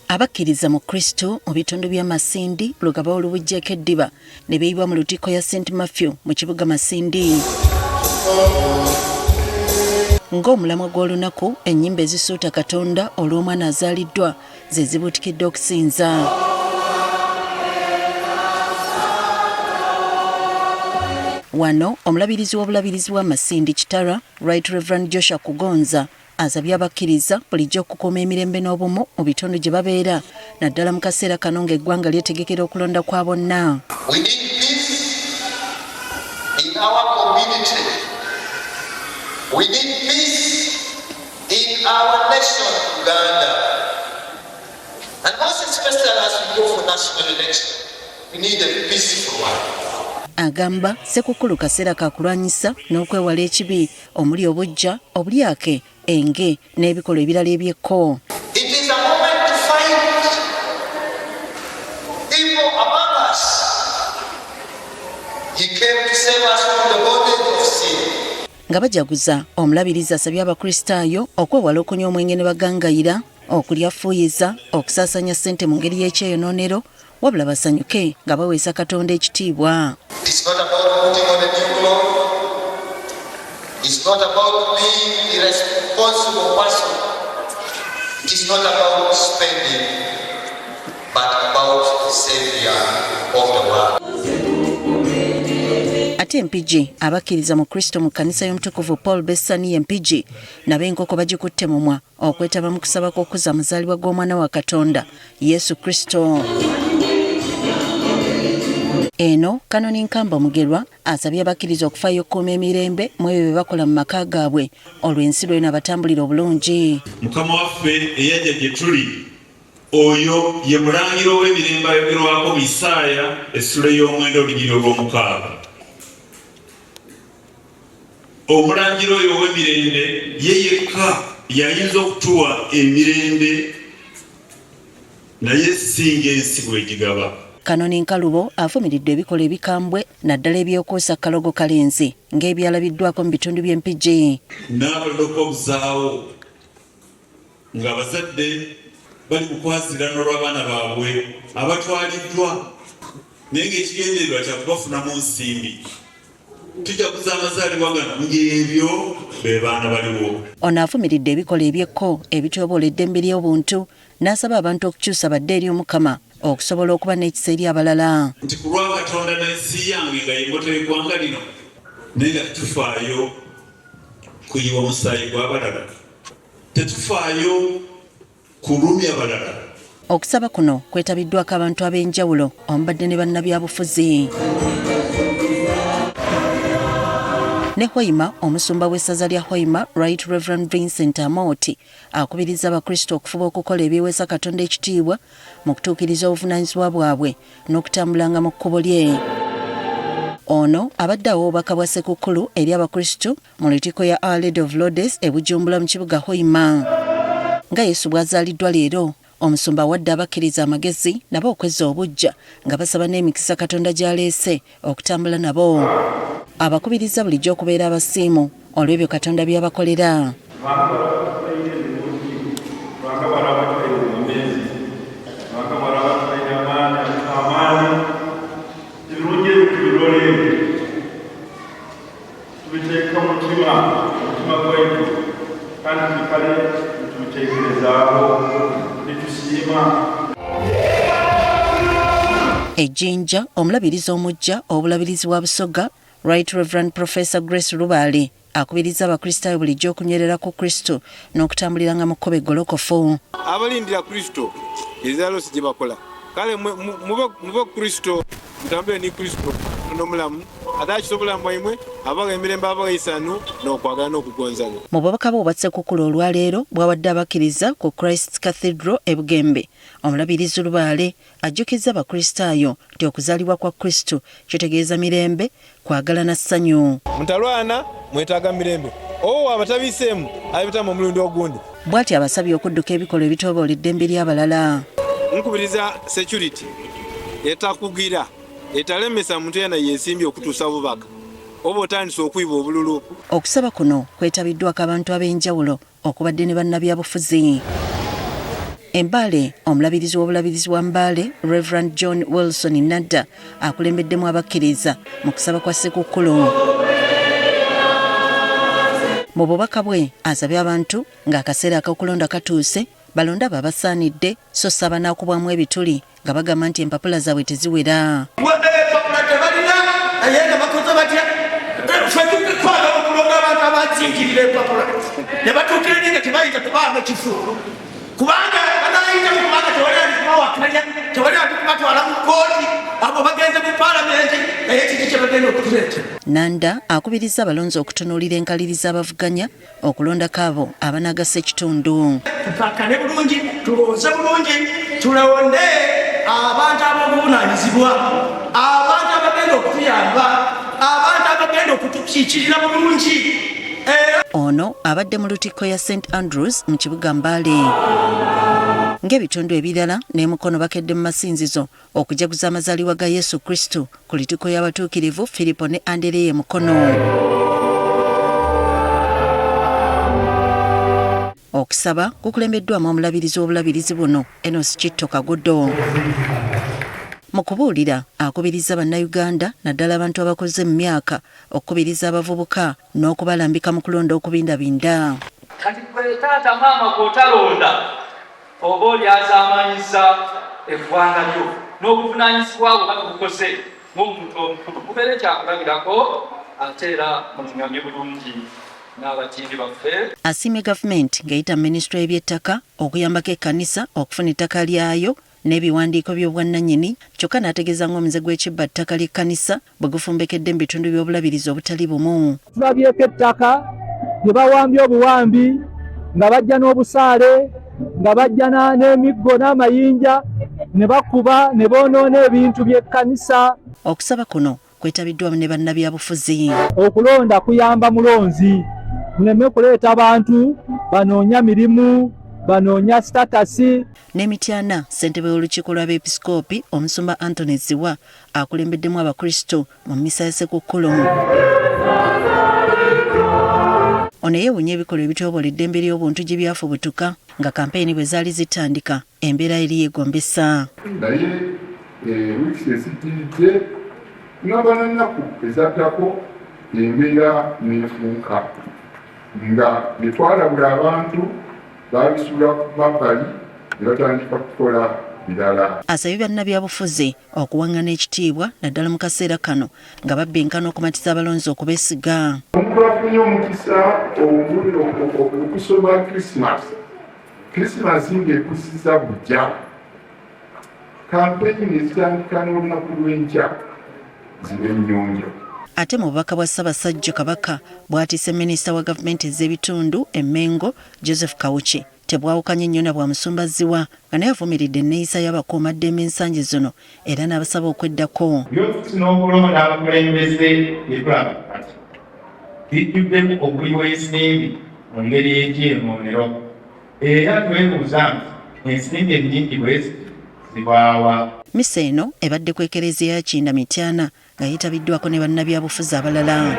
Abakkiriza mu Kristo mu bitundu bya Masindi lugaba olubugyeko eddiba ne beeyiwa mu lutikko ya St Matthew mu kibuga Masindi. Ng'omulamwa gw'olunaku, ennyimba ezisuuta Katonda olw'omwana azaaliddwa ze zibuutikidde okusinza. Wano omulabirizi w'obulabirizi bwa Masindi Kitara, Right Reverend Joshua Kugonza asabye abakkiriza bulijjo okukuuma emirembe n'obumu mu bitundu gye babeera naddala mu kaseera kano ng'eggwanga lyetegekera okulonda kwa bonna. We need peace in our community. We need peace in our nation, Uganda. And most especially as we go for national election, we need a peaceful one. Agamba Ssekukkulu kaseera ka kulwanyisa n'okwewala ekibi omuli obuggya, obulyake, enge n'ebikolwa ebirala eby'ekko. It is a moment to fight evil among us. He came to save us from the bondage of sin. Nga bajaguza, omulabirizi asabye Abakristaayo okwewala okunywa omwenge ne bagangayira, okulya fuuyiza, okusaasaanya ssente mu ngeri y'ekyeyonoonero wabula basanyuke nga baweesa Katonda ekitiibwa. It's not about putting on a new cloth. It's not about being irresponsible person. It is not about spending, but about the Savior of the world. Ate Mpigi abakkiriza mu Kristo mu kkanisa y'Omutukuvu Paul Bessaniya Mpigi nabo enkoko bagikutte mumwa okwetaba mu kusaba kw'okukuza amazaalibwa g'omwana wa Katonda Yesu Kristo. Eno Kanoni Nkamba Mugerwa asabye abakkiriza okufaayo okukuuma emirembe mu ebyo bye bakola mu maka gaabwe olwo ensi lweno abatambulira obulungi. Mukama waffe eyajja gye tuli oyo ye mulangira ow'emirembe ayogerwako mu Isaaya essula ey'omwenda olunyiriri olw'omukaaga. Omulangira oyo ow'emirembe ye yekka y'ayinza okutuwa emirembe naye si ng'ensi bw'egigaba. Kanoni Nkalubo avumiridde ebikolwa ebikambwe naddala eby'okwosa kalogo kalenzi ng'ebyalabiddwako mu bitundu by'e Mpigi. N'abalala okubabuzaawo ng'abazadde bali mu kwaziirana olw'abaana baabwe abatwaliddwa naye ng'ekigendererwa kya kubafunamu nsimbi. Tujaguza amazaalibwa gano ng'ebyo be baana baliwo. Ono avumiridde ebikolwa eby'ekko ebityoboola eddembe ly'obuntu n'asaba abantu okukyusa badde eri Omukama okusobola okuba n'ekisa eri abalala. Nti ku lwa Katonda n'ensi yange nga y'emboto y'eggwanga lino, naye nga tetufaayo kuyiwa musaayi gw'abalala, tetufaayo kulumya balala. Okusaba kuno kwetabiddwako abantu ab'enjawulo omubadde ne bannabyabufuzi. Ne Hoima, omusumba w'essaza lya Hoima, Right Reverend Vincent Amooti akubirizza Abakristo okufuba okukola ebiweesa Katonda ekitiibwa mu kutuukiriza obuvunaanyizibwa bwabwe n'okutambulanga mu kkubo lye. Ono abadde awa obubaka bwa Ssekukkulu eri Abakristo mu lutikko ya Our Lady of Lourdes e Bujumbura mu kibuga Hoima. Nga Yesu bw'azaaliddwa leero, omusumba awadde abakkiriza amagezi nabo okwezza obuggya nga basaba n'emikisa Katonda gy'aleese okutambula nabo. Abakubirizza bulijjo okubeera abasiimu olw'ebyo Katonda by'abakolera. Tubiteeka mutima mutima gwaitu kandi twikale nitubitekerezaaho nitusiima. E Jinja, omulabirizi omuggya ow'obulabirizi bwa Busoga, Right Reverend Professor Grace Lubaale akubirizza Abakristaayo bulijjo okunywerera ku Kristo n'okutambuliranga mu kkubo eggolokofu. Abalindira Kristo ezaalo si gye bakola. Kale mube Kristo, mutambule ni Kristo n'omulamu ate akisa obulamu bwaimwe abagha emirembe abagha eisanhu n'okwagala n'okugonzana. Mu bubaka bwe obwa Ssekukkulu olwaleero bw'awadde abakkiriza ku Christ's Cathedral e Bugembe, Omulabirizi Lubaale ajjukizza Abakristaayo nti okuzaalibwa kwa Kristo kitegeeza mirembe, kwagala na ssanyu. Mutalwana, mwetaaga mirembe. Owo bw'aba tabiseemu, alibitamu omulundi ogundi. Bw'atyo abasabye okudduka ebikolwa ebityoboola eddembe ly'abalala. Nkubiriza security etakugira, etalemesa muntu yena yesimbye okutuusa bubaka oba otandise okwiba obululu. Okusaba kuno kwetabiddwako abantu ab'enjawulo okubadde ne bannabyabufuzi. E Mbale, omulabirizi w'obulabirizi bwa Mbale, Rev. John Wilson Nadda akulembeddemu abakkiriza mu kusaba kwa Ssekukkulu. Mu bubaka bwe asabye abantu ng'akaseera ak'okulonda katuuse balonde abo abasaanidde so si abanaakubwamu ebituli nga bagamba nti empapula zaabwe teziwera. Empapula tebalina naye nga bakoze batya? Ffe twagala okulonda abantu abajingirira empapula ne batuukira nga tebayinza kubaamu kifo kubanga banayitamu kubanga tewali ali kubawakanya, tewali ali kubatwala mu kkooti, abo bagenze mu palamenti naye kiki kye bagenda okutuleetera? Nanda akubirizza abalonzi okutunuulira enkaliri z'abavuganya okulondako abo abanaagasa ekitundu. Tukakkane bulungi, tulowooze bulungi, tulonde abantu ab'obuvunaanyizibwa, abantu abagenda okutuyamba, abantu abagenda okutukiikirira bulungi. Ono abadde mu lutikko ya St Andrews mu kibuga Mbale. Ng'ebitundu ebirala n'e Mukono bakedde mu masinzizo okujaguza amazaalibwa ga Yesu Kristo ku lutikko y'abatuukirivu Firipo ne Andereya e Mukono. Okusaba kukulembeddwamu omulabirizi w'obulabirizi buno Enos Kitto Kagudo. Mu kubuulira akubirizza Bannayuganda naddala abantu abakuze mu myaka okukubiriza abavubuka n'okubalambika mu kulonda okubindabinda. Kati gwe taata maama gw'otalonda oba olyazaamaanyizza eggwanga lyo n'obuvunaanyizibwa bwo nga tubukoze ng'omuntu omukulu. Mubeere kyakulabirako ate era muluŋŋamye bulungi n'abatindi baffe. Asiimye gavumenti ng'eyita mu minisitule y'ebyettaka okuyambako ekkanisa okufuna ettaka lyayo n'ebiwandiiko by'obwannannyini kyokka n'ategeeza ng'omuze gw'ekibba ttaka ly'ekkanisa bwe gufumbekedde mu bitundu by'obulabirizi obutali bumu. Tulabyeko ettaka lye bawambye obuwambi nga bajja n'obusaale nga bajja n'emiggo n'amayinja ne bakuba ne boonoona ebintu by'ekkanisa. Okusaba kuno kwetabiddwamu ne bannabyabufuzi. Okulonda kuyamba mulonzi, muleme kuleeta bantu banoonya mirimu, banoonya sitatasi. N'e Mityana, ssentebe w'olukiiko lw'abeepisikoopi Omusumba Anthony Zziwa akulembeddemu Abakristu mu mmisa ya Ssekukkulu. Ono yeewuunya ebikolwa ebityoboola eddembe ly'obuntu gye byafubutuka nga kampeyini bwe zaali zitandika embeera eri yegombesa. Naye wiiki eziddiridde ngamba na nnaku ezaddako embeera n'efuuka nga bye twalabula abantu baabisuula ku mabbali ne batandika kukola birala. Asabye bannabyabufuzi okuwang'ana ekitiibwa naddala mu kaseera kano nga babbinkana okumatiza abalonzi okubesiga. Omuntu afunye omukisa okusoma Christmas Christmas ng'ekusiza bujja. Kampeyini ezitandika n'olunaku lw'enkya zibe nnyonjo. Ate mu bubaka bwa Ssaabasajja Kabaka bw'atisse minisita wa gavumenti ez'ebitundu e Mmengo, Joseph Kawuki tebwawukanye nnyo na bwa Musumba Zziwa nga naye avumiridde enneeyisa y'abakuumaddembe ensangi zino era n'abasaba okweddako. Ebyobufuzi n'okulonda abakulembeze bye tulaba kati bijjuddemu okuyiwa ensimbi mu ngeri y'ekyemoonero era twebuuza nti ensimbi ennyingi bwe ziti zivaawa? Mmisa eno ebadde ku Ekereziya ya Kinda Mityana nga yeetabiddwako ne bannabyabufuzi abalala.